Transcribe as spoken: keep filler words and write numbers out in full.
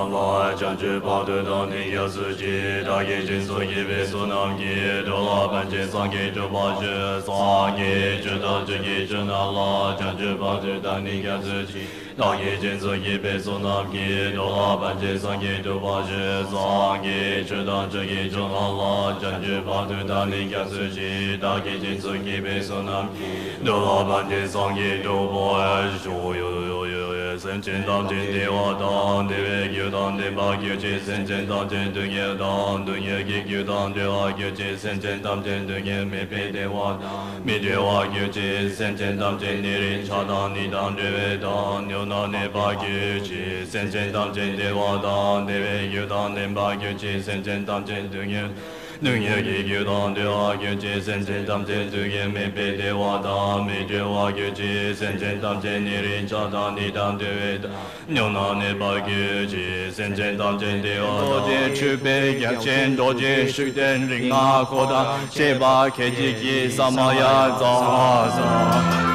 ལ་བྱང་ཆུབ་བར་དུ་བདག་ནི་སྐྱབས་སུ་མཆི། བདག་གིས་སྦྱིན་སོགས་བགྱིས་པའི་བསོད་ནམས་ཀྱིས། འགྲོ་ལ་ཕན་ཕྱིར་སངས་རྒྱས་འགྲུབ་པར་ཤོག། སངས་རྒྱས་ཆོས་དང་ཆོས་ཀྱི་མཆོག་རྣམས་ལ། བྱང་ཆུབ་བར་དུ་བདག་ནི་སྐྱབས་སུ་མཆི། བདག་གིས་སྦྱིན་སོགས་བགྱིས་པའི་བསོད་ནམས་ཀྱིས། འགྲོ་ལ་ཕན་ཕྱིར་སངས་རྒྱས་འགྲུབ་པར་ཤོག། སངས་རྒྱས་ཆོས་དང་ཆོས་ཀྱི་མཆོག་རྣམས་ལ། བྱང་ཆུབ་བར་དུ་བདག་ནི་སྐྱབས་སུ་མཆི། བདག་གིས་སྦྱིན་སོགས་བགྱིས་པའི་བསོད་ནམས་ཀྱིས། འགྲོ་ལ་ཕན་ཕྱིར་སངས་རྒྱས་འགྲུབ་པར་ཤོག། སེམས་ཅན་ཐམས་ཅད་བདེ་བ་དང་བདེ་བའི་རྒྱུ་དང་ལྡན་པར་གྱུར་ཅིག། སེམས་ཅན་ཐམས་ཅད་སྡུག་བསྔལ་དང་སྡུག་བསྔལ་གྱི་རྒྱུ་དང་བྲལ་བར་གྱུར་ཅིག། སེམས་ཅན་ཐམས་ཅད་སྡུག་བསྔལ་མེད་པའི་བདེ་བ་དང་མི་འབྲལ་བར་གྱུར་ཅིག། སེམས་ཅན་ཐམས་ཅད་ནད་རིགས་ཆགས་སྡང་གཉིད་དང་བྲལ་བའི་དང་ཉམས་ལ་གནས་པར་གྱུར་ཅིག། སེམས་ཅན་ཐམས་ཅད་བདེ་བ་དང་བདེ་བའི་རྒྱུ་དང་ལྡན་པར་གྱུར་ཅིག། སེམས་ཅན་ཐམས་ཅད་སྡུག་བསྔལ་སྡུག་བསྔལ་གྱི་རྒྱུ་དང་བྲལ་བར་གྱུར་ཅིག། སེམས་ཅན་ཐམས་ཅད་སྡུག་བསྔལ་མེད་པའི་བདེ་བ་དང་མི་འབྲལ་བར་གྱུར་ཅིག། སེམས་ཅན་ཐམས་ཅད་ནད་རིགས་ཆགས་སྡང་གཉིད་དང་བྲལ་བའི་དང་ཉམས་ལ་གནས་པར་གྱུར་ཅིག། སེམས་ཅན་ཐམས་ཅད་བདེ་བ་དང་། རྡོ་རྗེ་འཆོལ་པའི་རྒྱལ་ཆེན་རྡོ་རྗེ་ཤུགས་ལྡན་རིགས་ལྔ་འཁོར་དང་བཅས་པ་ཁྱེད་ཀྱི་ས་མ་ཡ་ཙ་ཧ་ཙ།